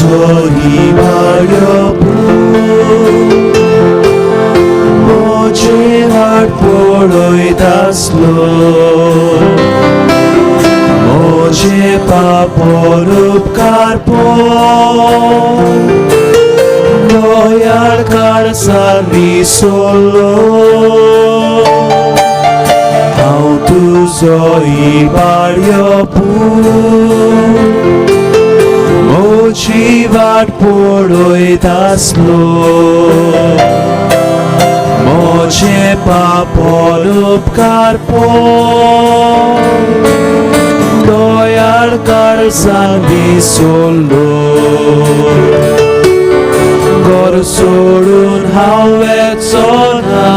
तुजो इबाड्यो पूत म्हजी वाट पळयत आसलो म्हजे पापोर उपकार पळय दयाळ काळसान विसरलो हांव तुजो इबाड्यो पूत म्हजी वाट पळयत आसलो म्हजे पापोर उपकार पळय दयाळ काळसान विसरलो घर सोडून हांव वचो ना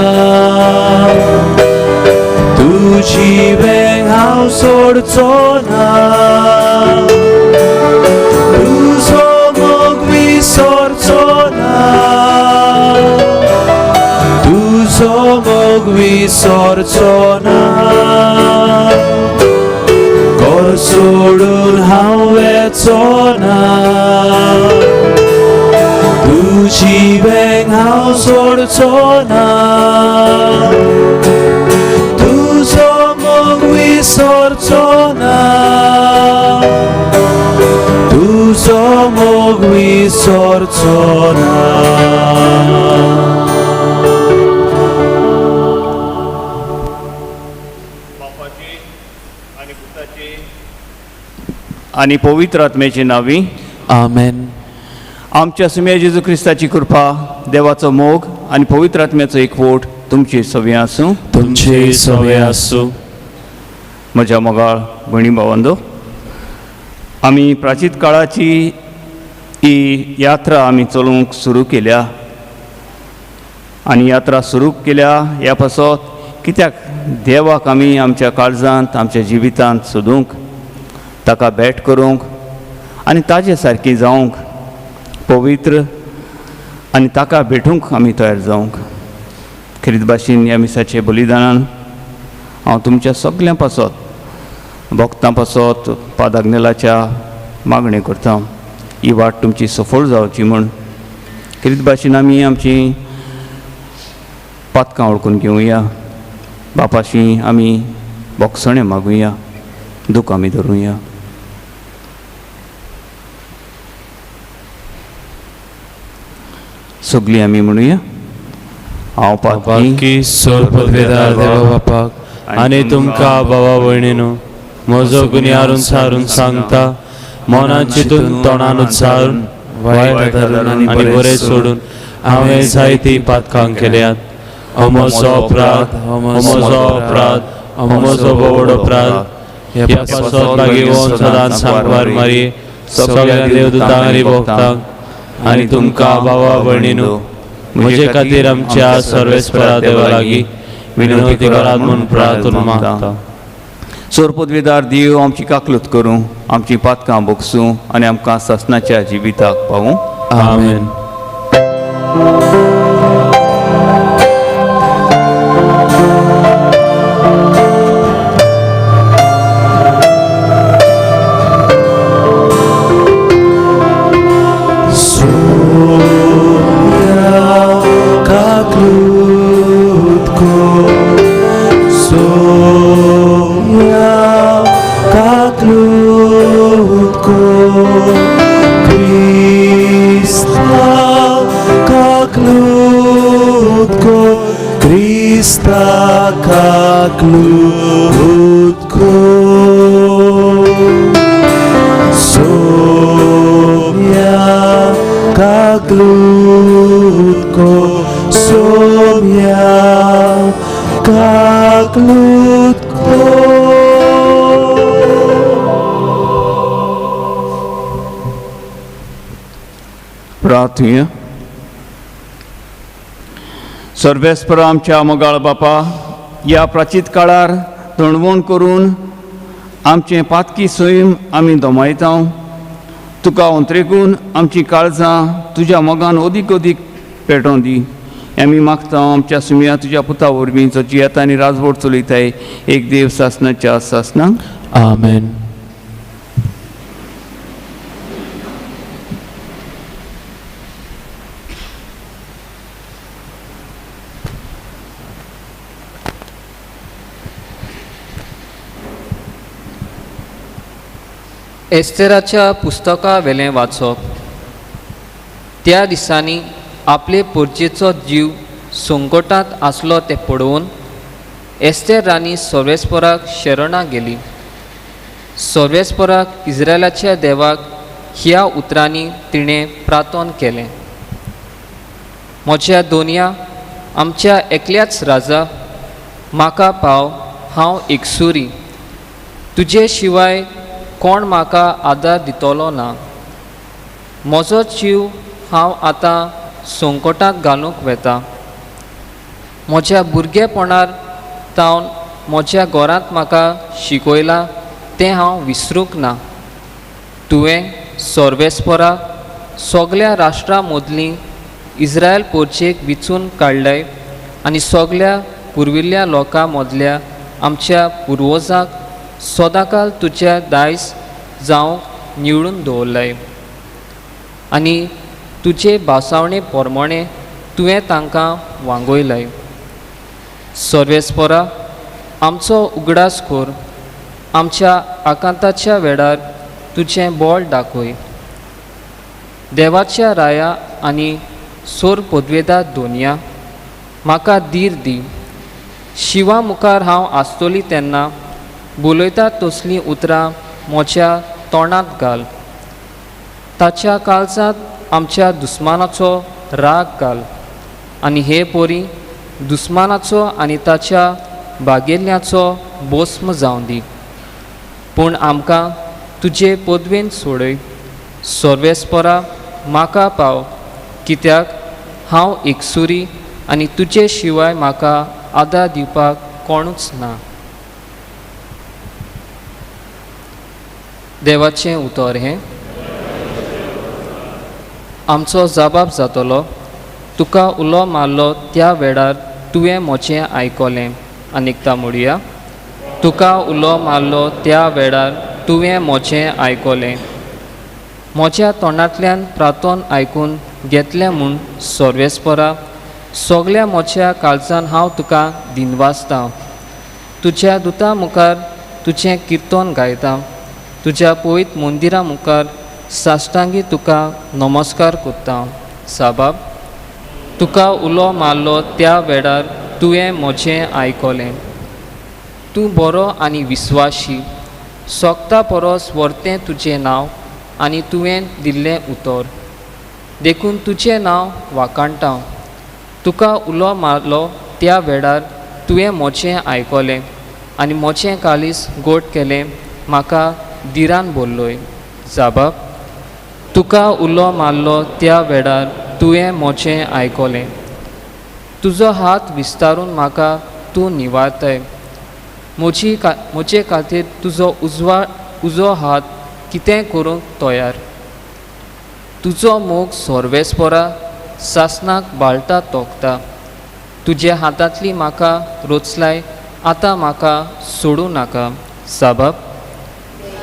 तुजी वेंग हांव सोडचो ना तुजो मोग विसरचो ना तुजो मोग विसरचो ना घर सोडून हांव वचो ना तुजी वेंग हांव सोडचो ना तुजो मोग विसरचो ना तुजो मोग विसरचो ना. बापाचे आनी पुताचे आनी पवित्र आत्म्याचे नांवी. आमेन. आमच्या सुम्या जेजू क्रिस्ताची कृपा, देवाचो मोग आनी पवित्र आत्म्याचो एकवोट तुमचे सवय आसूं. तुमचे सवय आसूं. म्हज्या मोगाळ भयणी भावंदो, आमी प्राचीत काळाची ही यात्रा आमी चलोवंक सुरू केल्या आनी यात्रा सुरू केल्या ह्या पासत कित्याक देवाक आमी आमच्या काळजांत आमच्या जिवितांत सोदूंक, ताका भेट करूंक आनी ताजे सारकी जावंक पवित्र आनी ताका भेटूंक आमी तयार जावंक. खेरीत भाशेन ह्या मिसाचे बलिदानान हांव तुमच्या सगल्यां पासत, भक्तां पासत पादाग्नेलाच्या मागणें करता, ही वाट तुमची सफळ जावची म्हूण. खेरीत भाशेन आमी आमची पातकां वळखून घेवया, बापाशी आमी बोगसणें मागुया, दूख आमी धरुया. सगळीं आमी म्हणुया, हांव पातकी सोरपदवेदार देवा बापाक आनी तुमकां बाबा भयणीनू म्हजो गुन्यांव सारून सांगता, मनान चिंतून तोंडान उच्चारून वायट धरून आनी बरें सोडून हांवें जायतीं पातकां केल्यात. हो म्हजो अपराध, हो म्हजो अपराध, हो म्हजो व्हड अपराध. ह्या पासत लागीं वचून सदांच सांगवार मारी सगळ्या देवदूतांक आनी भक्तांक आनी तुमकां बाबा भयणीनू म्हजे खातीर आमच्या सर्वेस्परा देवा लागीं विनवती करात म्हूण प्रार्थना मागता. सोरपदवेदार देव आमची काकलूत करूं, आमची पातकां बोगसूं आनी आमकां सासणाच्या जिविताक पावूं. आमेन. प्रार्थुया. सर्वेस्पर आमच्या मोगाळ बापा, ह्या प्राचीत काळार दणवण करून आमचें पातकी सैम आमी दमायता. तुका अंतरेकून आमची काळजां तुज्या मोगान अदीक अदीक पेटोवन दी. आमी मागता आमच्या सुमया तुज्या पुता वरवीं, जो जियेता आनी राजवट चलयताय, एक देव सासणाच्या सासना. आमेन. एस्तेराच्या पुस्तका वेलें वाचप. त्या दिसांनी आपले पोरचेचो जीव संकटांत आसलो तें पळोवन एस्तेर राणी सर्वेस्पराक शरणां गेली. सर्वेस्पराक इस्रायलाच्या देवाक ह्या उतरांनी तिणें प्रार्थन केलें. म्हज्या दोनया आमच्या एकल्याच राजा, म्हाका पाव, हांव एकसुरी, तुजे शिवाय कोण म्हाका आदार दितलो ना. म्हजो जीव हांव आतां संकटांत घालूंक वेता. म्हज्या भुरगेपणार तावन म्हज्या घरांत म्हाका शिकयलां तें हांव विसरूंक ना. तुवें सर्वेस्परा सगल्या राष्ट्रां मदलीं इस्रायल पोरचेक विचून काडलें आनी सगल्या पुर्विल्ल्या लोकां मदल्या आमच्या पुर्वजांक सदांकाल तुज्या दायज जावंक निवडून दवरलें आनी तुजे भासावणे प्रमाणे तुवें तांकां वांगयलें. सर्वेस्परा आमचो उगडास कर, आमच्या आकांताच्या वेळार तुजें बळ दाखय. देवाच्या राया आनी सोर पदवेदा दोनया म्हाका धीर दी. शिवा मुखार हांव आसतली तेन्ना उलयता तसलीं उतरां म्हज्या तोंडांत घाल. ताच्या काळजांत आमच्या दुस्मानाचो राग घाल आनी हे परी दुस्मानाचो आनी ताच्या बागेल्ल्याचो बोस्म जावं दी. पूण आमकां तुजे पदवेन सोडय. सर्वेस्परा म्हाका पाव, कित्याक हांव एकसुरी आनी तुजे शिवाय म्हाका आदार दिवपाक कोणूच ना. देवाचें उतर हें. आमचो जबाब जातलो, तुका उलो मारलो त्या वेळार तुवें म्हजें आयकलें. आनी एकदां म्हणया, तुका उलो मारलो त्या वेळार तुवें म्हजें आयकलें. म्हज्या तोंडांतल्यान प्रार्थन आयकून घेतलें म्हूण सर्वेस्परा सगल्या म्हज्या काळजान हांव तुका दिनवासतां. तुज्या दुता मुखार तुजें किर्तन गायता. तुज्या पवित्र मंदिरा मुखार साश्टांगी तुका नमस्कार करता. साबाब, तुका उलो मारलो त्या वेळार तुवें म्हजें आयकलें. तूं बरो आनी विस्वाशी, सोगता परस व्हरतें तुजें नांव आनी तुवें दिल्लें उतर, देखून तुजें नांव वाखाणटा. तुका उलो मारलो त्या वेळार तुवें म्हजें आयकलें आनी म्हजें काळीज गोड केलें, म्हाका धिरान भरलोय. जाबाब, तुका उलो मारलो त्या वेळार तुवें म्हजें आयकलें. तुजो हात विस्तारून म्हाका तूं निवारताय. म्हजी म्हजे खातीर तुजो उजवो हात कितें करूंक तयार. तुजो मोग सर्वेस्परा सासनाक बाळटा तोखता. तुज्या हातांतली म्हाका रोचलाय, आतां म्हाका सोडूं नाका. साबाब,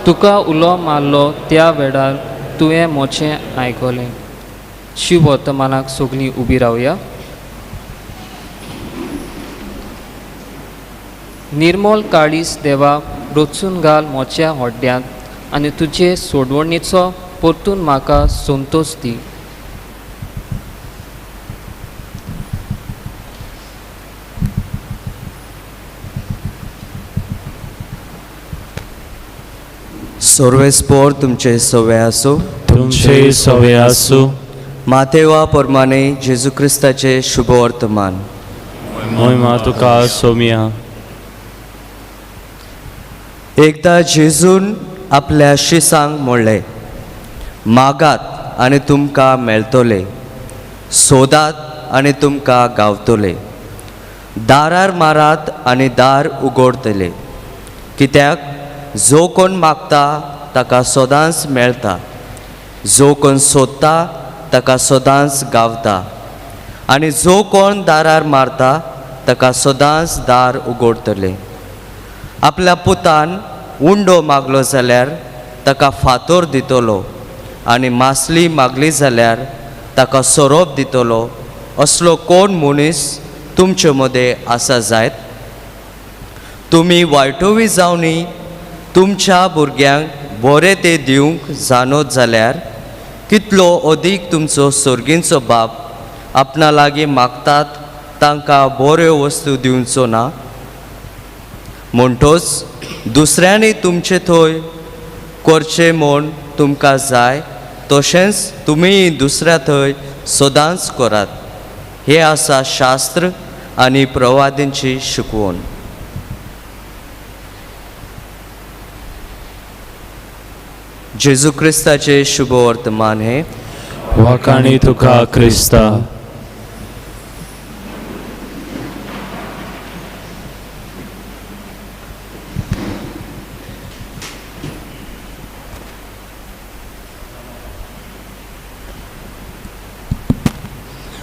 तुका उलो मारलो त्या वेळार तुवें म्हजें आयकलें. शिव वर्तमानाक सगळीं उबी रावया. निर्मल काळीज देवा रचून घाल म्हज्या होड्ड्यांत आनी तुजे सोडवणीचो परतून म्हाका संतोश दी. सर्वेस्पोर तुमचे सवे आसूं. तुमचे सवे आसूं. मातेवा प्रमाणे जेजू क्रिस्ताचे शुभ वर्तमान. मोहिमा तुका सोमिया. एकदां जेजून आपल्या शिसांक म्हणलें, मागात आनी तुमकां मेळटले, सोदात आनी तुमकां गावतले, दारार मारात आनी दार उगडतले. कित्याक जो कोण मागता ताका सदांच मेळटा, जो कोण सोदता ताका सदांच गावता, आनी जो कोण दारार मारता ताका सदांच दार उगडतले. आपल्या पुतान उंडो मागलो जाल्यार ताका फातोर दितलो, आनी मासली मागली जाल्यार ताका सोरोप दितलो. असलो कोण मनीस तुमचे मदें आसा जायत? तुमी वायटोवी जावनी तुमच्या भुरग्यांक बरें तें दिवंक जाणत जाल्यार कितलो अदीक तुमचो सोर्गींचो बाप आपणा लागीं मागतात तांकां बऱ्यो वस्तू दिवचो ना. म्हणटोच दुसऱ्यांनी तुमचे थंय करचें म्हूण तुमकां जाय तशेंच तुमी दुसऱ्या थंय सदांच करात. हें आसा शास्त्र आनी प्रवादींची शिकवण. जेजू क्रिस्ताचें शुभ वर्तमान हें. वाखाणी तुका क्रिस्ता.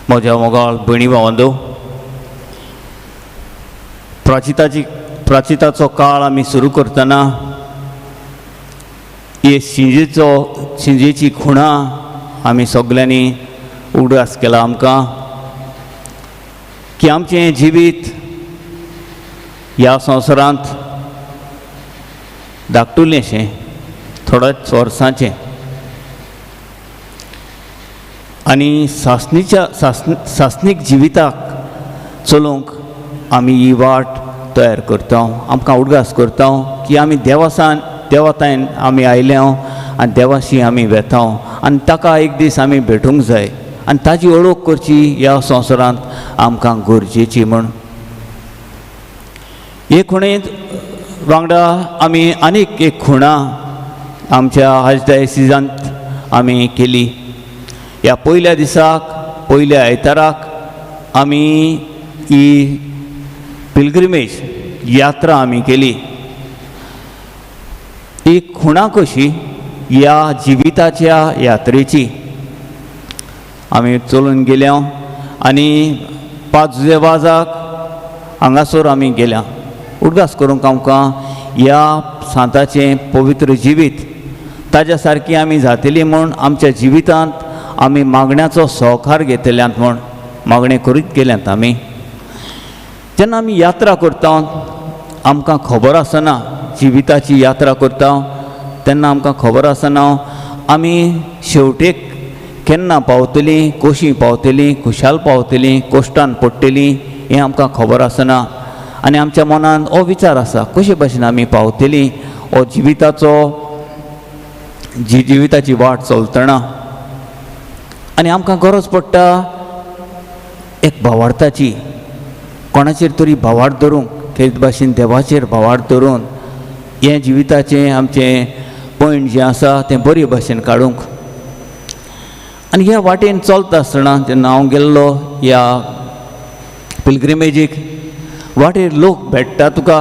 म्हज्या मोगाळ भयणी भावंदो, प्राचिताचो काळ आमी सुरू करतना हे शिंजेची खुणा आमी सगल्यांनी उगडास केला आमकां की आमचें जिवीत ह्या संवसारांत धाकटुलेंशें, थोड्याच वर्सांचें, आनी सासणीक जिविताक चलोवंक आमी ही वाट तयार करता. आमकां उडगास करता की आमी देवातायन आमी आयल्या आनी देवाशी आमी वेता आनी ताका एक दीस आमी भेटूंक जाय आनी ताजी ओळख करची ह्या संवसारांत आमकां गरजेची म्हूण. हे खुणेंत वांगडा आमी आनीक एक खुणा आमच्या आर्चडायसिजांत आमी केली. ह्या पयल्या दिसाक, पयल्या आयताराक आमी ही पिलग्रिमेज यात्रा आमी केली. एक खुणा कशी ह्या जिविताच्या यात्रेची आमी चलून गेल्या आनी 5 जुजेवाजाक हांगासर आमी गेल्या. उडगास करूंक आमकां ह्या सांताचें पवित्र जिवीत ताज्या सारकी आमी जातली म्हूण आमच्या जिवितांत आमी मागण्याचो सहकार घेतल्यात म्हूण मागणें करीत गेल्यात आमी. जेन्ना आमी यात्रा करता आमकां खबर आसना, जिविताची यात्रा करता तेन्ना आमकां खबर आसना आमी शेवटेक केन्ना पावतलीं, कशीं पावतलीं, खुशाल पावतलीं, कश्टान पडटलीं हें आमकां खबर आसना. आनी आमच्या मनान हो विचार आसा कशे भाशेन आमी पावतलीं हो जिविताची वाट चलतना. आनी आमकां गरज पडटा एक भावार्थाची, कोणाचेर तरी भावार्थ धरूंक, तेच भाशेन देवाचेर भावार्थ धरून हें जिविताचें आमचें पयण जें आसा तें बरे भाशेन काडूंक. आनी ह्या वाटेन चलता आसतना जेन्ना हांव गेल्लो ह्या पिलग्रिमेजीक, वाटेर लोक भेट्टा तुका,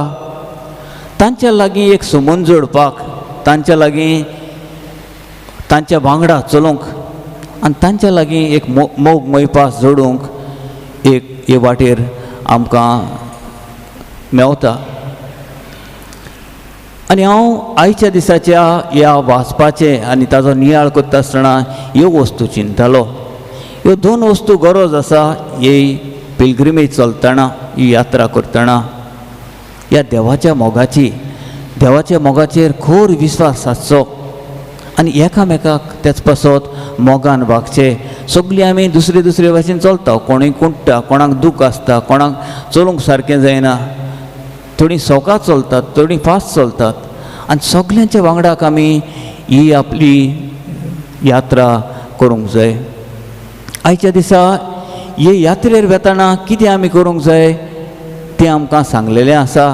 तांच्या लागीं एक संबंद जोडपाक, तांच्या लागीं तांच्या वांगडा चलोवंक आनी तांच्या लागीं एक मोग मोयपास जोडूंक एक हे वाटेर आमकां मेवता. आनी हांव आयच्या दिसाच्या ह्या वाचपाचें आनी ताजो नियाळ करता आसतना ह्यो वस्तू चिंततालो. ह्यो दोन वस्तू गरज आसा ही पिलग्रिमेज चलतना, ही यात्रा करतना. ह्या देवाच्या मोगाची, देवाच्या मोगाचेर खोर विस्वास आसचो आनी एकामेकाक तेच पासत मोगान वागचें. सगळीं आमी दुसरे दुसरे भाशेन चलता, कोणूय कुंट्टा, कोणाक दूख आसता, कोणाक चलूंक सारकें जायना, थोडीं सवकास चलतात, थोडीं फास्ट चलतात आनी सगल्यांच्या वांगडाक आमी ही आपली यात्रा करूंक जाय. आयच्या दिसा हे यात्रेर वेतना कितें आमी करूंक जाय तें आमकां सांगलेलें आसा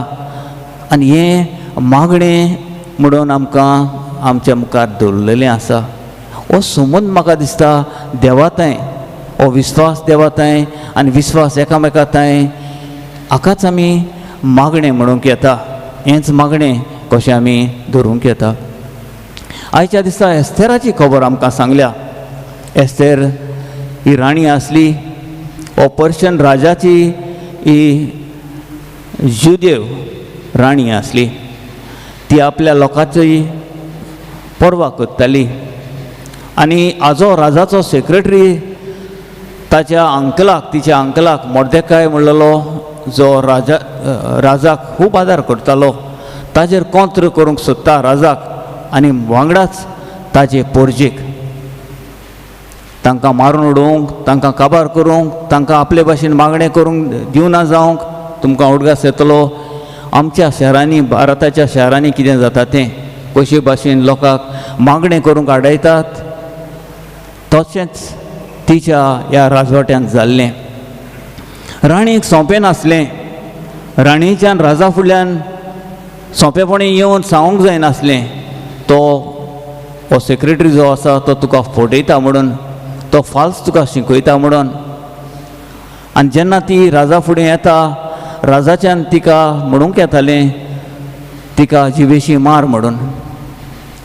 आनी हें मागणें म्हणून आमकां आमच्या मुखार दवरलेलें आसा. हो संबंद म्हाका दिसता देवातांय, हो विस्वास देवातांय आनी विस्वास एकामेकातांय, हाकाच आमी मागणें म्हणूंक येता. हेंच मागणें कशें आमी धरूंक येता. आयच्या दिसा एस्तेराची खबर आमकां सांगल्या. एस्तेर ही राणी आसली, हो पर्शियन राजाची ही जुदेव राणी आसली. ती आपल्या लोकांची पर्वा करताली आनी आजो राजाचो सेक्रेटरी ताच्या अंकलाक, तिच्या अंकलाक मोर्देकाय म्हणलेलो जो राजाक खूब आदार करतालो, ताजेर कोंत्र करूंक सोदता राजाक आनी वांगडाच ताजे पोरजेक, तांकां मारून उडोवंक, तांकां काबार करूंक, तांकां आपले भाशेन मागणें करूंक दिवना जावंक. तुमकां उडगास येतलो आमच्या शहरांनी, भारताच्या शहरांनी कितें जाता तें, कशे भाशेन लोकांक मागणें करूंक आडयतात. तशेंच तिच्या ह्या राजवट्यांत जाल्लें. राणीक सोंपें नासलें, राणीच्यान राजा फुडल्यान सोंपेपणी येवन सांगूंक जायनासलें तो हो सेक्रेटरी जो आसा तो तुका फटयता म्हणून, तो फाल्स तुका शिकयता म्हणून. आनी जेन्ना ती राजा फुडें येता, राजाच्यान तिका म्हणूंक येतालें तिका जिवेशी मार म्हणून,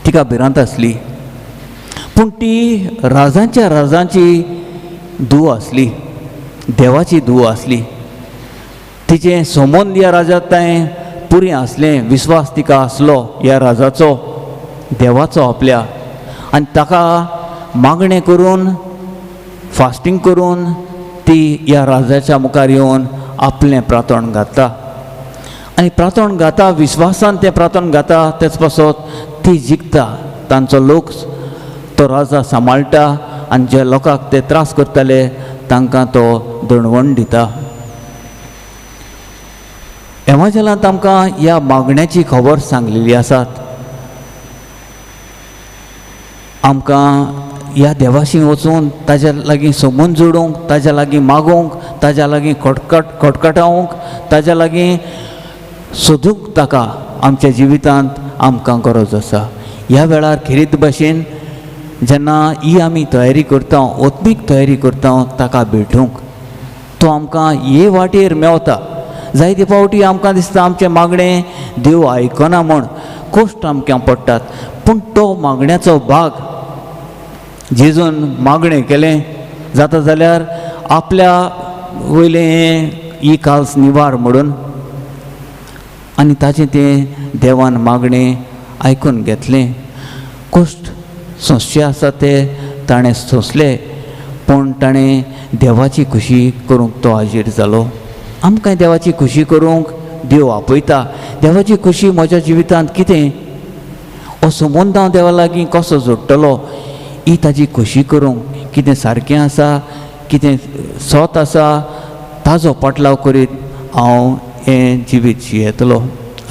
तिका भिरांत आसली. पूण ती राजांच्या राजांची धूव आसली, देवाची धूव आसली. तिचें संबंद ह्या राजा तांय पुरें आसलें, विस्वास तिका आसलो ह्या राजाचो, देवाचो आपल्या. आनी ताका मागणें करून, फास्टींग करून ती ह्या राजाच्या मुखार येवन आपलें प्रार्थन घाता. आनी प्रार्थन घाता, विस्वासान तें प्रार्थन घाता, तेच पासत ती जिखता. तांचो लोक तो राजा सांबाळटा आनी जे लोकांक ते त्रास करताले तांकां तो दणवण दिता. एवाजेलांत आमकां ह्या मागण्याची खबर सांगलेली आसात. आमकां ह्या देवाशी वचून ताज्या लागीं संबंद जोडूंक, ताज्या लागीं मागूंक, ताज्या लागीं खटखटावंक, ताज्या लागीं सोदूंक ताका आमच्या जिवितांत आमकां गरज आसा. ह्या वेळार खेरीत भाशेन जेन्ना ही आमी तयारी करता, आत्मीक तयारी करता ताका भेटूंक, तो आमकां हे वाटेर मेवता. जायते फावटी आमकां दिसता आमचें मागणें देव आयकना म्हूण, कश्ट आमकां पडटात, पूण तो मागण्याचो भाग. जेजून मागणें केलें जाता जाल्यार आपल्या वयलें हें ही काल्स निवार म्हणून, आनी ताचें तें देवान मागणें आयकून घेतलें. कश्ट सोंसचे आसा ते ताणें सोंसले, पूण ताणें देवाची खुशी करूंक तो हाजीर जालो. आमकां देवाची खुशी करूंक देव आपयता. देवाची खुशी म्हज्या जिवितांत कितें, हो संबंद हांव देवा लागीं कसो जोडटलो, ही ताजी खुशी करूंक कितें सारकें आसा, कितें सत आसा, ताजो पाटलाव करीत हांव हें जिवीत जियेतलो.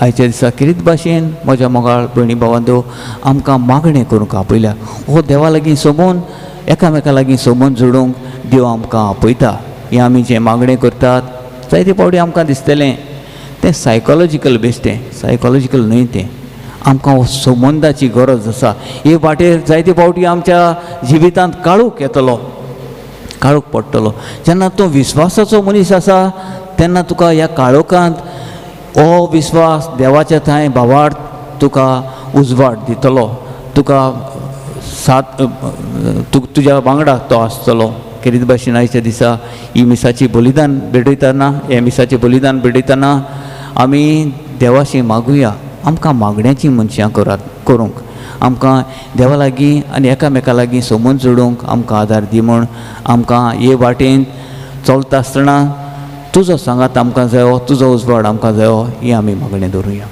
आयच्या दिसा खेरीत भाशेन म्हज्या मोगाळ भयणी भावांदो आमकां मागणें करूंक आपयल्या. हो देवा लागीं संबंद, एकामेका लागीं संबंद जोडूंक देव आमकां आपयता. हें आमी जें मागणें करतात जायते फावटी आमकां दिसतलें तें सायकोलॉजिकल बेश्टें, सायकोलॉजिकल न्हय तें, आमकां संबंदाची गरज आसा. हे वाटेर जायते फावटी आमच्या जिवितांत काळोख येतलो, काळोख पडटलो. जेन्ना तूं विस्वासाचो मनीस आसा तेन्ना तुका ह्या काळोखांत हो विस्वास देवाच्या थंय भावार्थ तुका उजवाड दितलो, तुका साथ तुज्या वांगडा तो आसतलो. खेरीत भाशेन आयच्या दिसा ही मिसाची बलिदान भेटयतना, हे मिसाचें बलिदान भेटयतना आमी देवाशी मागुया, आमकां मागण्याची मनशां करात करूंक, आमकां देवा लागीं आनी एकामेका लागीं संबंद जोडूंक आमकां आदार दी म्हूण. आमकां हे वाटेन चलता आसतना तुजो सांगात आमकां जायो, तुजो उजवाड आमकां जायो, ही आमी मागणें दवरुया.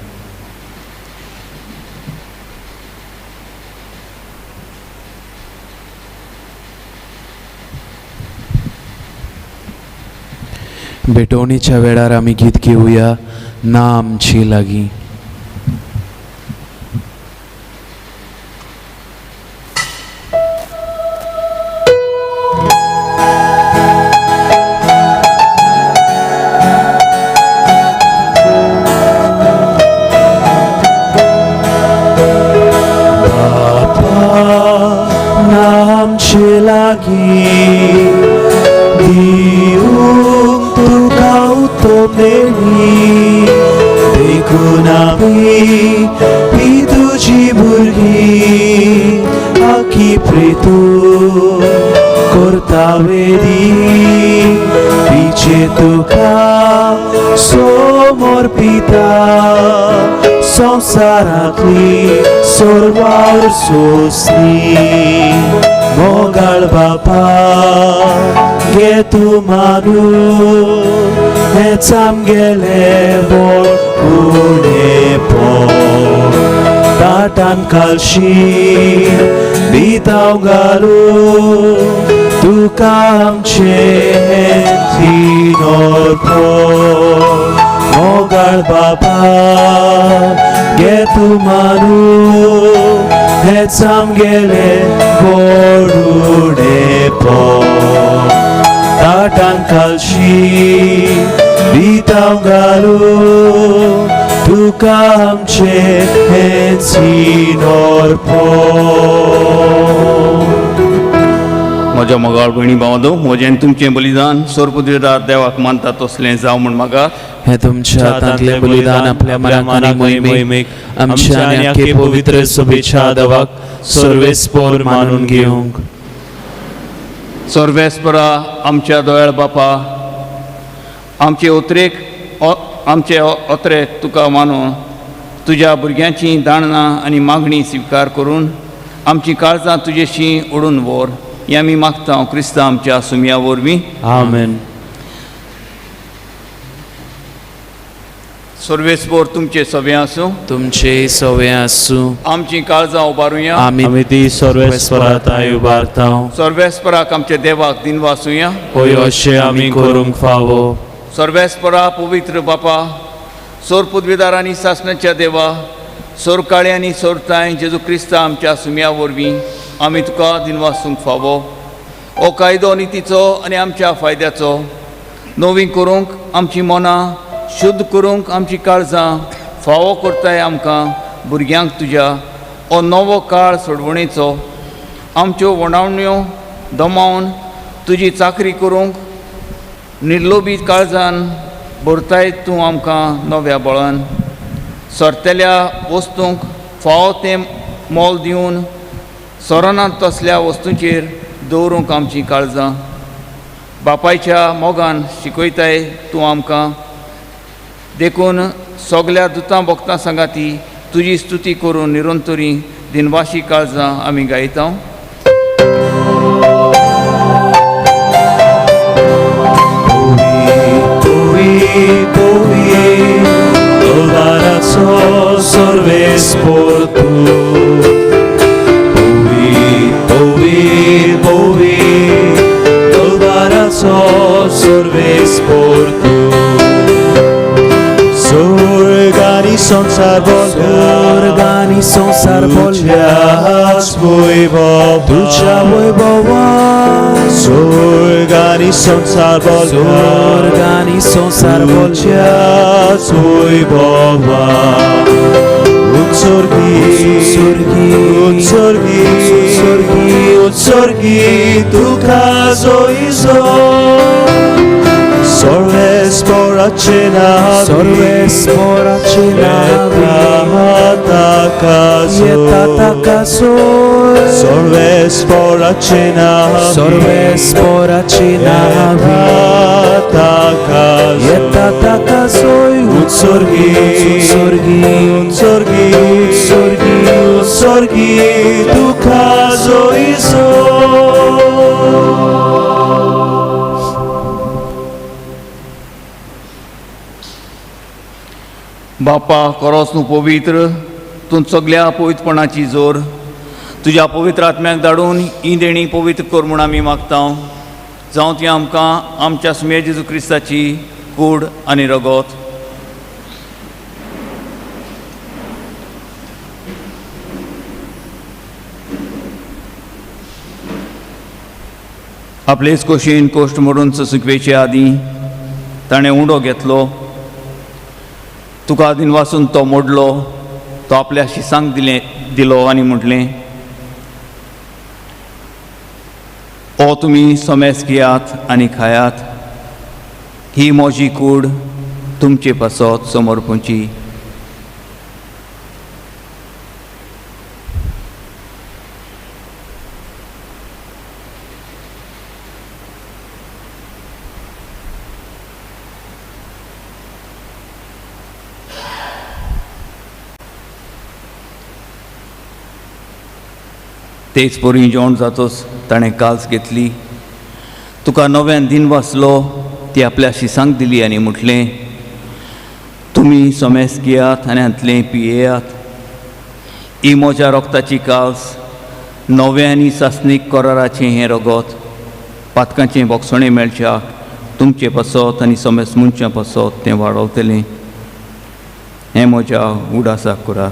भेटवणीच्या वेळार आमी गीत घेवया, ना आमची लागीं. बापा ना आमचे लागीं दिवंक तुका उत्तम देणी, देखून आमी ही तुजी भुरगीं आखी प्रेतू करता वेदी, तिचे तुका समर्पिता संवसारांतली सर्वार सोंसली. मोगाळ बापा घे तूं मानून हेंच आमगेलें व्हड उणेपण, ताटान खालशी बिताव घालून तुका आमचें थिनोरपण मोगाळ बापा घे तूं मानून हेंच आमगेलें गोडुणेपण ताटान खालशी बिताव घालून तुका आमचें हेंच थिनोरपण. म्हज्या मोगाळ भयणी भावांनो, म्हजें आनी तुमचें बलिदान सोरपुद्रेदार देवाक मानता तसलें जावं म्हूण मागात. हे तुमच्या हातांतलें बलिदान आपल्या मनाक आनी मोहिमेक आमच्या आनी आख्खे पवित्र सभेच्या देवाक सर्वेस्पोर मानून घेवंक. सर्वेस्परा आमच्या दोयाळ बापा, आमचे ओतरेक आमचे ओतरेक तुका मानून तुज्या भुरग्यांची दाणां आनी मागणी स्विकार करून आमची काळजां तुजेशी ओडून व्हर, हें आमी मागता क्रिस्तांव आमच्या सुमया वरवीं. आमेन. सर्वेस्पोर तुमचे सवे आसूं. तुमचे सवे आसूं. आमची काळजां उबारुया. आमी आमी ती सर्वेस्परा ताई उबारता. सर्वेस्पराक आमच्या देवाक दिनवासुया. होय अशें आमी करूंक फावो. सर्वेस्परा पवित्र बापा, सोर पुदविदार आनी सासणाच्या देवा, सोर काळे आनी सोरताय जेजू क्रिस्ता आमच्या सुमया वरवीं आमी तुका दिनवासूंक फावो. हो कायदो नितीचो आनी आमच्या फायद्याचो नवी करूंक आमची मनां शुद्ध करूंक आमची काळजां फावो करताय आमकां भुरग्यांक तुज्या हो नवो काळ सोडवणेचो आमच्यो वणावण्यो दमावन तुजी चाकरी करूंक निर्लोबी काळजान भरताय तूं आमकां नव्या बळान सरतल्या वस्तूंक फावो तें मोल दिवन सोरनात तसल्या वस्तूंचेर दवरूंक आमचीं काळजां बापायच्या मोगान शिकयताय तूं आमकां. देखून सगल्या दुतां भक्तां सांगाती तुजी स्तुती करून निरंतरी दिनवाशी काळजां आमी गायता. Dolvaraço sorves por tu Povi, povi, povi Dolvaraço sorves por tu Sorgani संसार स्वर्गानी संसार बोलल्या तुझ्याच वैभव तुझ्या वैभवान स्वर्गानी संसार बोलल्या स्वर्गानी संसार बोलल्या तुझ्याच वैभवान उत्सर्गी उत्सर्गी उत्सर्गी उत्सर्गी उत्सर्गी तुका जोईजो सर्वेस्पराचे नावी सर्वेस्पराचे नावी येता ताका येता ताका सोय सर्वेस्पराचे नावी सर्वेस्पराचे नावी येता ताका येता ताका सोय उत्सर्गी उत्सर्गी उत्सर्गी उत्सर्गी उत्सर्गी तुका जोईजो. बापा कोरोस न्हू पवित्र तूं सगल्या पवित्रपणाची जोर तुज्या पवित्र आत्म्याक धाडून ही देणी पवित्र कर म्हूण आमी मागता. जावं ती आमकां आमच्या सुमया जेजू क्रिस्ताची कूड आनी रगत. आपलेच कोशीन कोश्ट मोडून सुकवेचे आदीं ताणें उंडो घेतलो, तुका दिनवासून तो मोडलो, तो आपल्या शिसांक दिलें दिलो आनी म्हटलें, ओ तुमी समेस घेयात आनी खायात, ही म्हजी कूड तुमचे पासत समर्पूची. तेच परी जेवण जातोच ताणें काल्स घेतली, तुका नव्यान दिन वाचलो, ती आपल्या शिसांक दिली आनी म्हटलें, तुमी समेस घेयात आनी हांतलें पियेयात, ही म्हज्या रोगताची काल्स नवें आनी सासणीक कराराचें हें रगत पातकांचें बोगसणें मेळच्याक तुमचें पासत आनी समेस्त मनशां पासत तें वाडवतलें. हें म्हज्या उडासाक करात.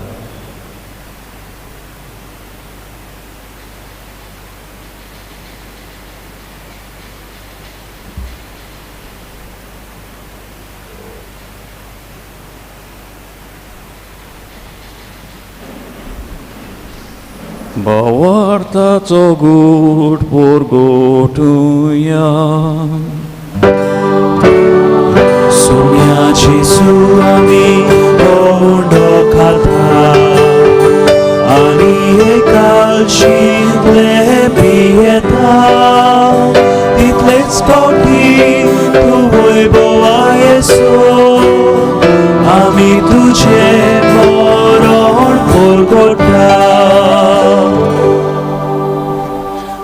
भावार्थाचो गूट पोरगोटुया. सोम्या जेजू आमी हो उंडो खाता आनी हे कालशींतले पियेता तितलेच फावटी तूं वैभवा येसो आमी तुजें मरण पोरगोटा.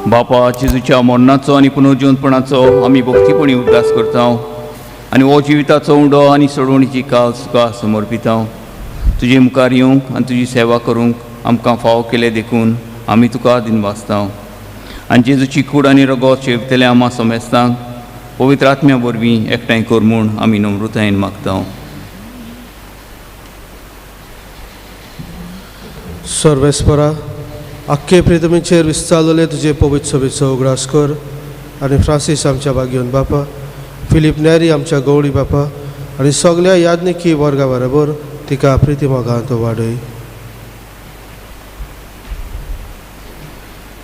बापा जेजूच्या मरणाचो आनी पुनर्जिवंतपणाचो आमी भक्तीपणी उगडास करता आनी हो जिविताचो उंडो आनी सोडवणीची काल तुका समर्पिता. तुजे मुखार येवंक आनी तुजी सेवा करूंक आमकां फावो केलें देखून आमी तुका दिनवासता आनी जेजूची कूड आनी रगत शेवतले आमा समेस्तांक पवित्र आत्म्या वरवीं एकठांय कर म्हूण आमी नम्रतायेन मागता. सर्वेस्परा आख्खे प्रितमीचेर विस्तारलेले तुजे पवित्र सभेचो उगडास कर आनी फ्रांसीस आमच्या बागयोन बापा, फिलीप नेरी आमच्या गौडी बापा आनी सगल्या याज्ञिकी वर्गा बरोबर तिका प्रिती मोगांत वाडय.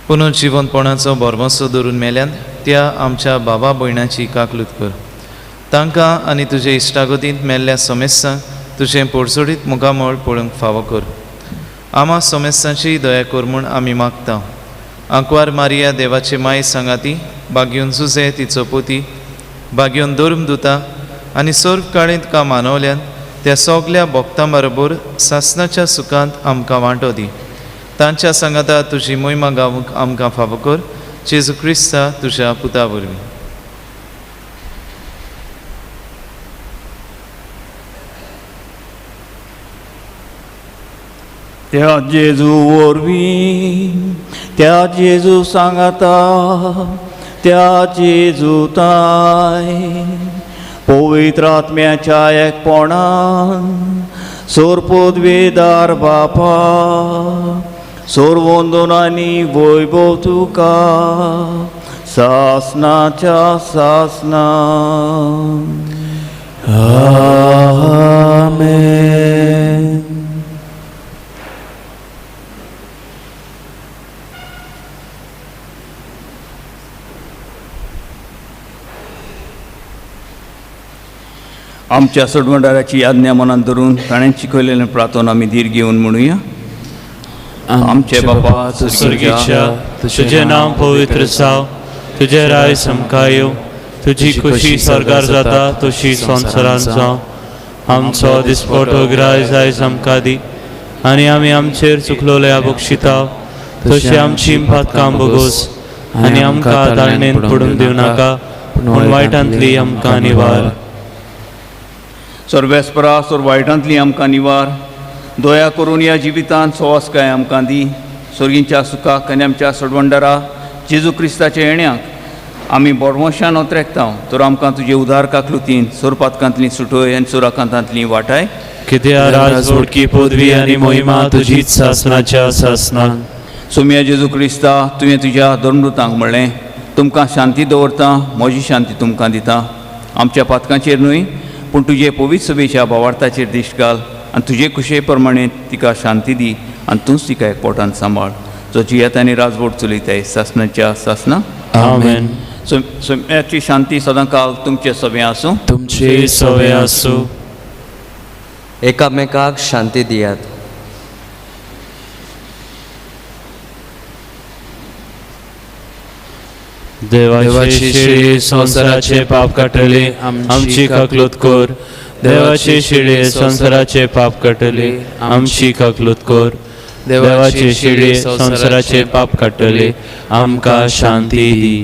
पुनर्जिवनपणाचो भरवंसो धरून मेल्यान त्या आमच्या बाबा भयणाची काकलूत कर. तांकां आनी तुजे इश्टागतींत मेल्ल्या समेस्तांक तुजें पोडसोडीत मुखामळ पळोवंक फावो कर. आमा समेस्तांची दया कर म्हूण आमी मागता. आंकवार मारिया देवाचे माय सांगाती बागयोन जुजे तिचो पोती बागयोन धर्मदुता आनी सर्व काळेंत का मानवल्यान त्या सगल्या भक्तां बरोबर सासनाच्या सुखांत आमकां वांटो दी. तांच्या सांगाता तुजी मोहिमा गावूंक आमकां फावो कर. जेजू क्रिस्ता तुज्या पुता वरवीं. त्या जेजू वरवीं, त्या जेजू सांगाता, त्या जेजू ताय पवित्र आत्म्याच्या एकपणान सोरपोदवेदार बापा सोरवंदन आनी वैभव तुका सासनाच्या सासना. आमेन. आमच्या सोडवणाराची आज्ञा मनात धरून ताणें शिकयलेलें प्रार्थना आमी धीर घेवन म्हणुया. आमचे बापा स्वर्गीच्या, तुजें नांव पवित्र जावं, तुजें राय समकां येवं, तुजी खुशी स्वर्गार जाता तशी संवसारांत जावं. आमचो दिसपटो ग्राय आयज आमकां दी आनी आमी आमचेर चुकलोल्या बक्षिता तशी आमची पातकां भोगोस आनी आमकां ताळणेन पडूंक दिवं नाका पूण वायटांतली आमकां निवार. सर्वेस्परा सोर वायटांतली आमकां निवार. दया करून ह्या जिवितांत सवासकाय आमकां दी. सोर्गींच्या सुखाक आनी आमच्या सोडवंडरा जेजू क्रिस्ताच्या येण्याक आमी बोरमोशान ओतरेकता तर आमकां तुजे उदार काकलुतीन सोरपातकांतली सुटोय आनी सुराकांतांतली वाटाय. कित्याक राजवटकी पदवी आनी मोहिमा तुजीच सासनाच्या सासनान. सोम्या जेजू क्रिस्ता, तुवें तुज्या धर्मदूतांक म्हणलें, तुमकां शांती दवरता, म्हजी शांती तुमकां दिता. आमच्या पातकांचेर न्हय पूण तुजे पवित्र सभेच्या भावार्थाचेर दिश्ट घाल आनी तुजे खुशे प्रमाणे तिका शांती दी आनी तूंच तिका एकपोटान सांबाळ, जो जियेता आनी राजवट चलयताय सासनाच्या सासना. आमेन. सोम्याची शांती सदांकाल तुमचे सभे आसूं. तुमचे सभे आसूं. एकामेकाक शांती दियात. देवाची शिळी संवसाराचे पाप काडटली आमची काकलूत कर. देवाची शिळी संवसाराचे पाप काडटली आमची काकलूत कर. देवाची शिळी संवसाराचे पाप काडटली आमकां शांती दी.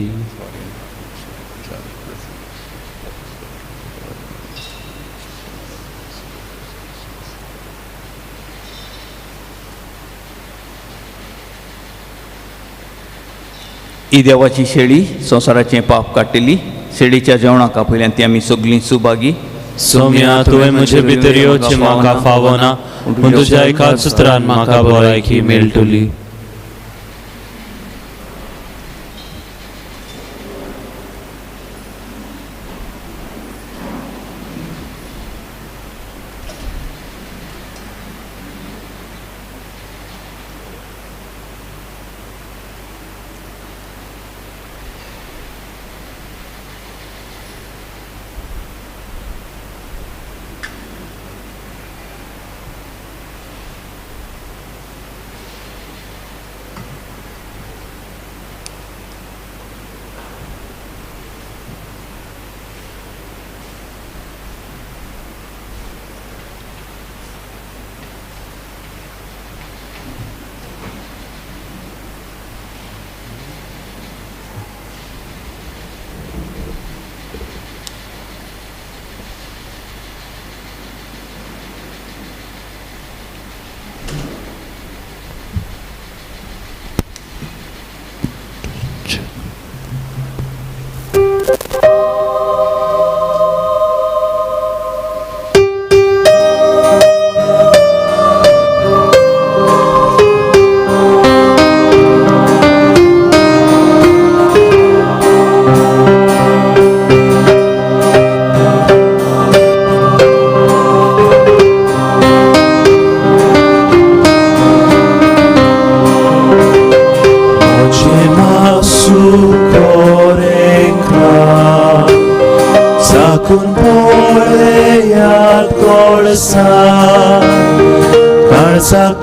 ही देवाची शेळी संवसाराचें पाप काडटली. शेळीच्या जेवणाक आपयल्यान ती आमी सगळीं सुभागी. सोम्या, तुवें म्हजे भितर येवचें म्हाका फावना, पूण तुज्या एकाच उतरान म्हाका भलायकी मेळटली.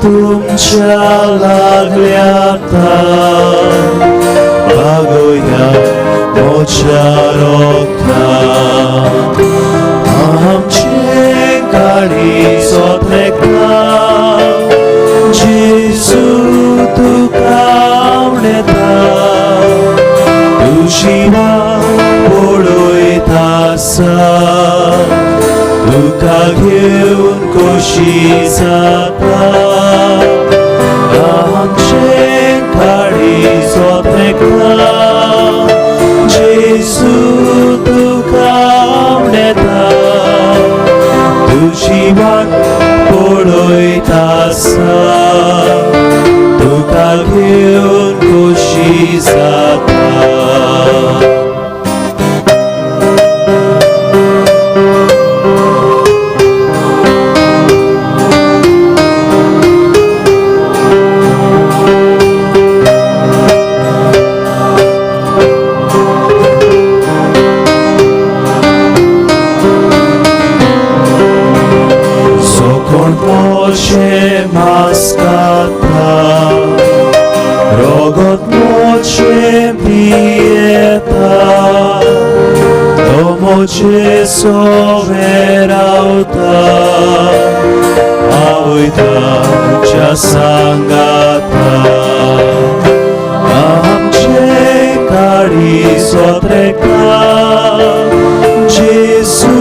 तुमच्या लागल्या बागोया मोच्या रोखता आमचे काळी सोत्रेका जेजू तुका आवडता तुजी वाट पळयता आसा तुका घेवन खोशी जाता आमचे काळी सोत्रेका जेजू तुका आवडता तुजी वाट पळयता आसा तुका घेवन खोशी जाता. आवयताच्या सांगाता आमचे काळी सोत्रेका जेजू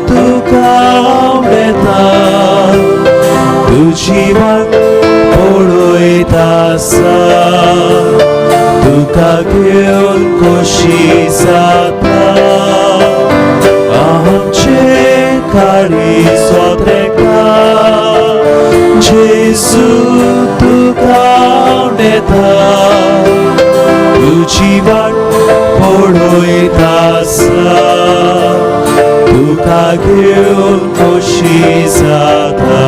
तुका आवडता तुजी वाट पळयता आसा तुका घेवन खोशी जाता आमचे काळी सोत्रेका जेजू तुका आवडता तुजी वाट पळयता आसा तुका घेवन खोशी जाता.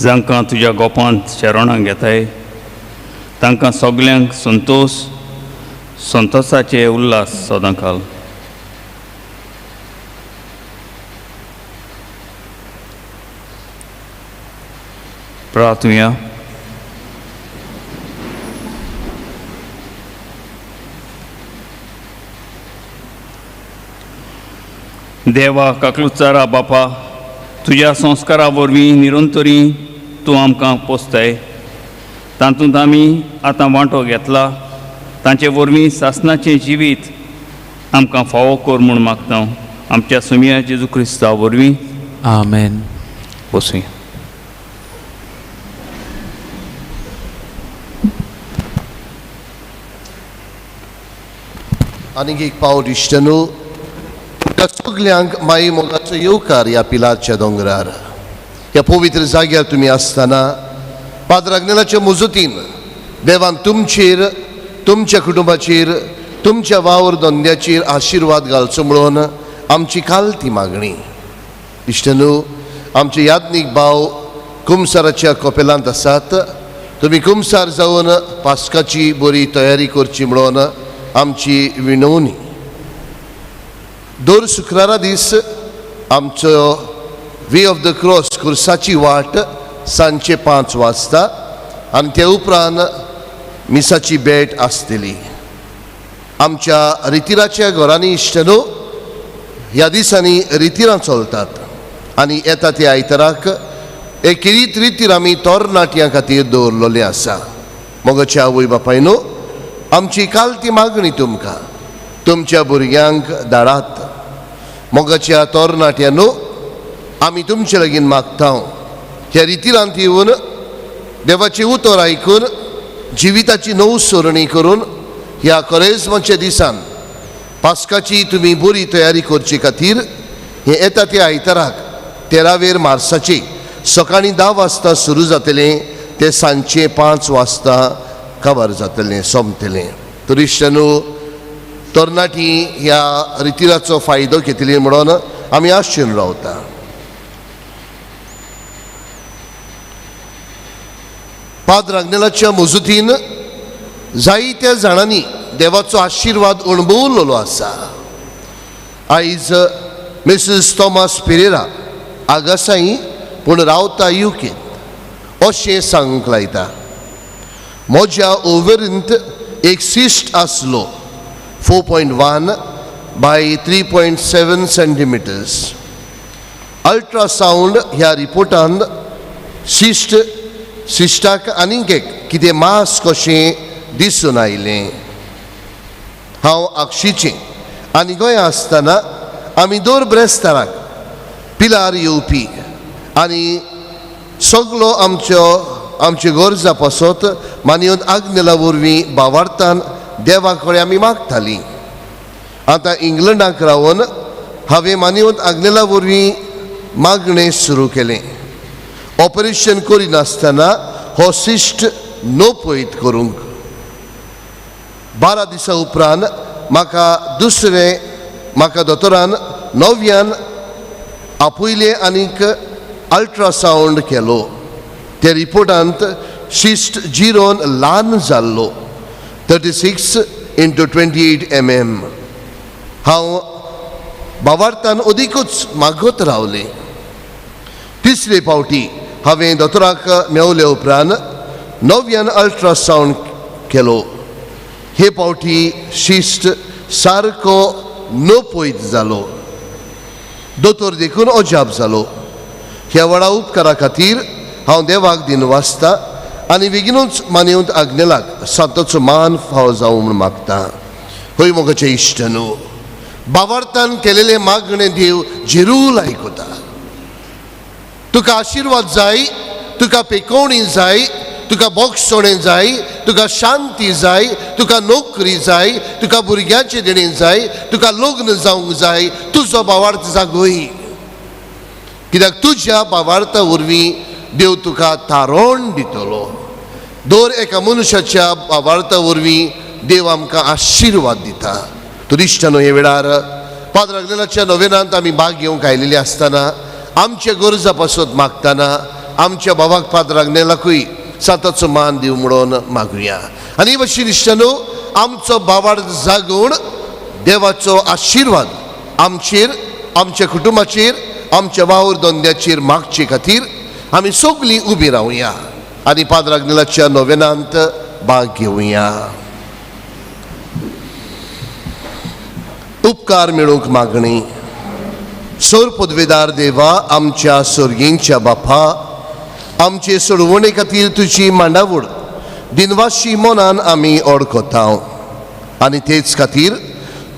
जांकां तुज्या गोपांत शरणां घेताय तांकां सगल्यांक संतोश संतोसाचे उल्हास सदां काल. प्रार्थुया. देवा काकलुचारा बापा, तुज्या संस्कारा वरवीं निरंतरी तूं आमकां पोसताय, तातूंत आमी आतां वांटो घेतला, तांचे वरवीं सासनाचें जिवीत आमकां फावो कर म्हूण मागता आमच्या सुमिया जेजू क्रिस्ता वरवीं. आमेन. बसुया. आनीक एक पावट इश्टनू सगल्यांक माई मोगाचो येवकार ह्या पिलारच्या दोंगरार ह्या पवित्र जाग्यार तुमी आसतना पाद्र आग्नेलाच्या मुजतीन देवान तुमचेर, तुमच्या कुटुंबाचेर, तुमच्या वावर धंद्याचेर आशिर्वाद घालचो म्हणून आमची काल ती मागणी. इश्टनू, आमचे याज्ञीक भाव कुमसाराच्या कोपेलांत आसात, तुमी कुमसार जावन पास्काची बरी तयारी करची म्हणून आमची विनवणी. दर शुक्रारा दीस आमचो वे ऑफ the cross कुर्साची वाट सांजचे 5 वाजता आनी ते उपरांत मिसाची भेट आसतली. आमच्या रितिराच्या घरांनी इश्टनो ह्या दिसांनी रितिरां चलतात आनी येता त्या आयताराक एक किरीत रितीर आमी तरणाट्यां खातीर दवरलेलें आसा. मोगाच्या आवय बापायनो, आमची काल ती मागणी तुमकां, तुमच्या भुरग्यांक धाडात. मोगाच्या तरणाट्यांनो, आमी तुमचे लागीं मागता ह्या रितिरांत येवन देवाचें उतर आयकून जिविताची नव सोरणी करून ह्या कोरेज्माच्या दिसान पास्काची तुमी बरी तयारी करचे खातीर हें येता त्या आयताराक 13 मार्साचे सकाळीं 10 वाजता सुरू जातलें, ते सांजचे 5 वाजता काबार जातलें, सोंपतलें. तर इश्टांनो, तरणाटी ह्या रितिराचो फायदो घेतली म्हणून आमी आशेन रावता. पाद्र आग्नेलाच्या मजुतीन जायत्या जाणांनी देवाचो आशिर्वाद अणभवलेलो आसा. आयज मिसीस थॉमस पिरेरा आगासाई पूण रावता युकेंत अशें सांगूंक लायता. म्हज्या ओवरींत एक सिस्ट आसलो 4.1 by 3.7 centimetres. Ultrasound ह्या रिपोर्टान सिस्टाक आनीक एक कितें मास कशें दिसून आयलें. हांव आक्षीचें आनी गोंया आसतना आमी दर ब्रेस्ताराक पिलार येवपी आनी सगलो आमच्यो आमच्यो गरजा पासत मानयन आग्नेला वरवीं बावार्थान देवा कडेन आमी मागतालीं. आतां इंग्लंडाक रावन हांवें मानयन आग्नेला वरवीं मागणें सुरू केलें. ऑपरेशन करिनासतना हो सिस्ट नोपयत करूंक 12 दिसां उपरांत म्हाका दुसरें म्हाका दोतोरान नव्यान आपयलें आनीक अल्ट्रासावंड केलो. त्या रिपोर्टांत सिस्ट जिरोन ल्हान जाल्लो 36 × 28 mm. हांव बावार्थान अदिकूच मागत रावलें. तिसरे फावटी हांवें दोतोराक मेवले उपरांत नव्यान अल्ट्रासावंड केलो. हे फावटी शिस्ट सारको नपयत जालो. दोतोर देखून अजाप जालो. ह्या व्हडा उपकारा खातीर हांव देवाक दिनवासता आनी बेगीनूच मानयत आग्नेलाक सांताचो मान फावो जावं म्हूण मागता. हय मोगाचे इश्ट न्हू, बावार्थान केलेले मागणें देव जेरूल आयकता. तुका आशिर्वाद जाय, तुका पेकोवणी जाय, तुका बोगसोणें जाय, तुका शांती जाय, तुका नोकरी जाय, तुका भुरग्यांचें देणें जाय, तुका लग्न जावंक जाय. तुजो बावार्थ जागोय, कित्याक तुज्या बावार्था वरवीं देव तुका तारोण दितलो. दर एका मनशाच्या बावार्था वरवीं देव आमकां आशिर्वाद दिता. तर इश्टांनो, हे वेळार पाद्र आग्नेलाच्या नोवेनांत आमी भाग घेवंक आयिल्ले आसतना आमच्या गरजा पासत मागतना आमच्या भावाक पाद्राक नेलाकूय सांताचो मान दिव म्हणून मागुया. आनी भशेन इश्टांनो, आमचो भावार्थ जागोवन देवाचो आशिर्वाद आमचेर, आमच्या कुटुंबाचेर, आमच्या वावर धंद्याचेर मागचे खातीर आमी सगळीं उबी रावया आनी पाद्र आग्नेलाच्या नोवेनांत भाग घेवया. उपकार मेळूंक मागणी. सोर पदवेदार देवा, आमच्या सोर्गींच्या बापा, आमचे सोडवणे खातीर तुजी मांडावळ दिनवाशी मनान आमी ओळखता आनी तेच खातीर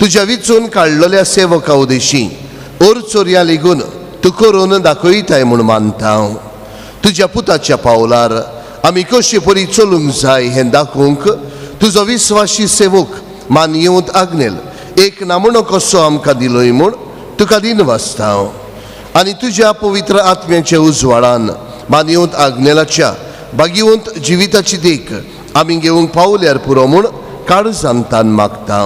तुज्या विचून काडलेल्या सेवका उदेशी ओर चोरया लेगून तूं करून दाखयताय म्हूण मानता. तुज्या पुताच्या पावलार आमी कशे परी चलूंक जाय हें दाखोवंक तुजो विस्वाशी सेवक मानयेवंत आग्नेल एक नामणो कसो आमकां दिलोय म्हूण तुका दिनवासता. आनी तुज्या पवित्र आत्म्याच्या उजवाडान मानयेवंत आग्नेलाच्या भाग्यवंत जिविताची देख आमी घेवंक पावल्यार पुरो म्हूण काळजांतान मागता.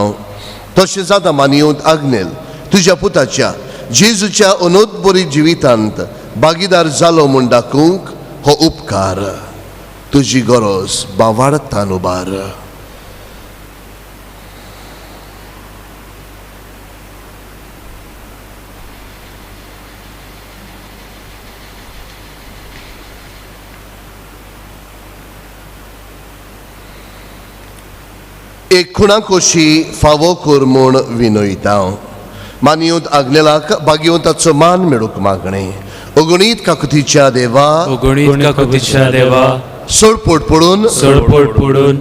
तशें जाता मानयेवंत आग्नेल तुज्या पुताच्या जेजूच्या अनोदबरी जिवितांत भागीदार जालो म्हूण दाखोवंक हो उपकार तुजी गरज बावाडतान उबार. एक खुणा कोशी फावो कर म्हूण विनयता. मानयेवंत आग्नेलाक भाग्यवंताचो मान मेळूंक मागणें. अगणीत काकुतीच्या देवा, अगणीत काकुतीच्या देवा, सोडपोट पडून, सोडपोट पडून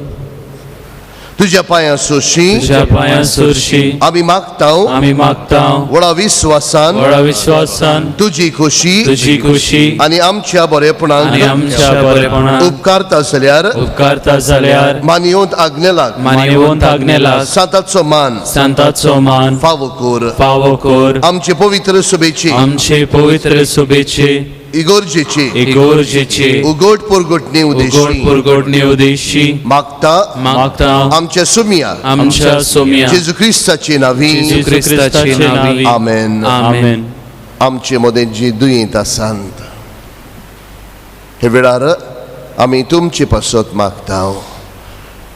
तुज्या पांयां सोरशी, तुज्या पांयां सोरशी आमी मागता, आमी मागता व्हडा विस्वासान, व्हडा विस्वासान तुजी खोशी, तुजी खोशी आनी आमच्या बरेपणाक, आनी आमच्या बरेपणाक उपकारता जाल्यार, उपकारता जाल्यार मानयेवंत आग्नेलाक, मानयेवंत आग्नेलाक सांताचो मान, सांताचो मान फावो कर, फावो कर. आमचे पवित्र सभेचे, आमचे पवित्र सभेचे इगोर्जेचे, इगोर्जेचे उगोट पुरगोटणे उदेशी, उगोट पुरगोटणे उदेशी मागता, मागता आमच्या सुमिया, आमच्या सुमिया जेजू क्रिस्ताचे नावी, जेजू क्रिस्ताचे नावी. आमेन. आमेन. आमचे मदें जी दुयेंत आसात हे वेळार आमी तुमचे पासत मागता.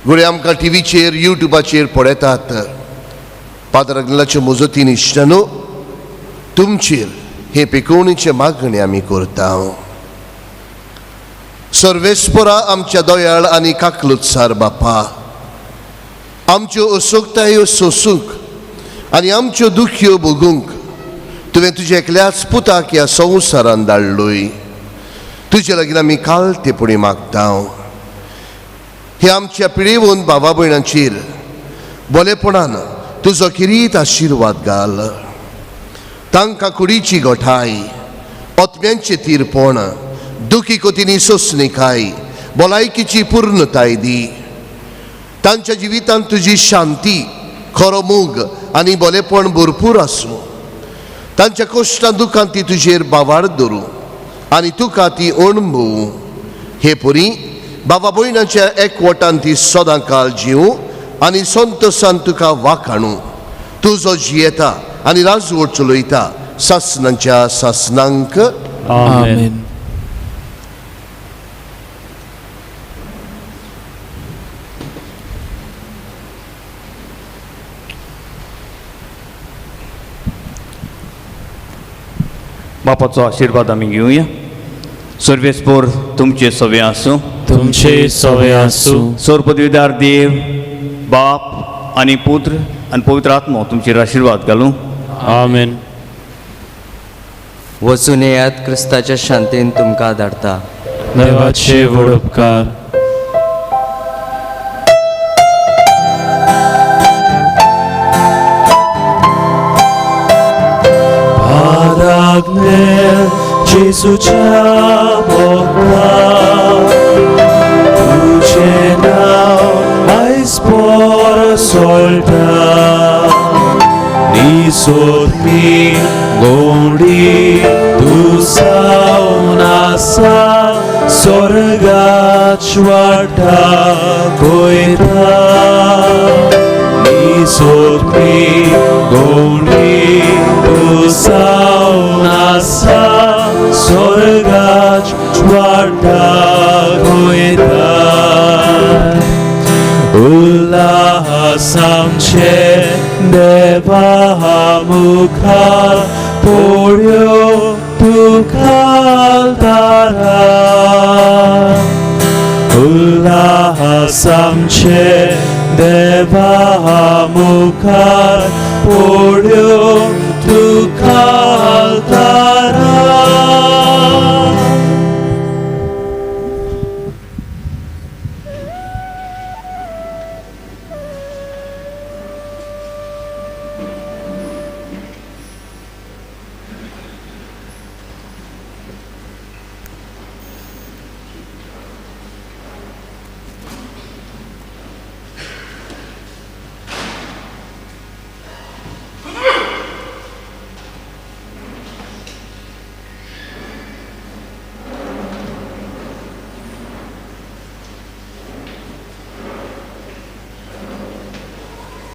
घडये आमकां टिवीचेर युट्यूबाचेर पळयतात. पाद्र आग्नेलाचे मुजतीन इश्टांनो, तुमचेर हे पिकोवणीचे मागणी आमी करता. सर्वेस्परा आमच्या दयाळ आनी काकलुत्सार बापा, आमच्यो असोकतायो सोसूंक आनी आमच्यो दुखयो भोगूंक तुवें तुज्या एकल्याच पुताक ह्या संवसारान धाडलोय. तुजे लागीं आमी कालतेपणी मागता. हे आमच्या पिळेवन बाबा भयणांचेर बोलेपणान तुजो किरीत आशिर्वाद घाल. तांकां कुडीची गोठाय, ओतम्यांचें तीरपण, दुखी कोतींनी सोंसणीकाय, भलायकीची पूर्णताय दी. तांच्या जिवितांत तुजी शांती, खरो मोग आनी बोलेपण भरपूर आसूं. तांच्या कश्टां दुखांत ती तुजेर बावार धरूं आनी तुका ती अणभवूं. हे परी बाबा भयणाच्या एकवटान ती सदां काल जिवूं आनी संतोसान तुका वाखाणूं. तुजो जियेता आनी राजवट चलयता सासनांच्या सासनांक. आमेन. बापाचो आशिर्वाद आमी घेवया. सर्वेस्पोर तुमचे सवे आसूं, तुमचे सवे आसूं. सोर पदवीदार देव बाप आनी पुत्र आनी पवित्र आत्मो तुमचेर आशिर्वाद घालूं. आमेन. वचून येयात, क्रिस्ताच्या शांतीन तुमकां धाडता. देवाचे व्हड उपकार. Padre जेजूच्या बोका तुझे नाव आयज परसोळटा. निसोदपी गोंडी तूं जावन आसा स्वर्गाच वाटा कोयता. निसोदपी गोंडी तूं जावन आसा स्वर्गाच वाटा आमचे देवा मुखार पोड्यो तुका उल्हास आमचे देवा मुखार पोड्यो तुका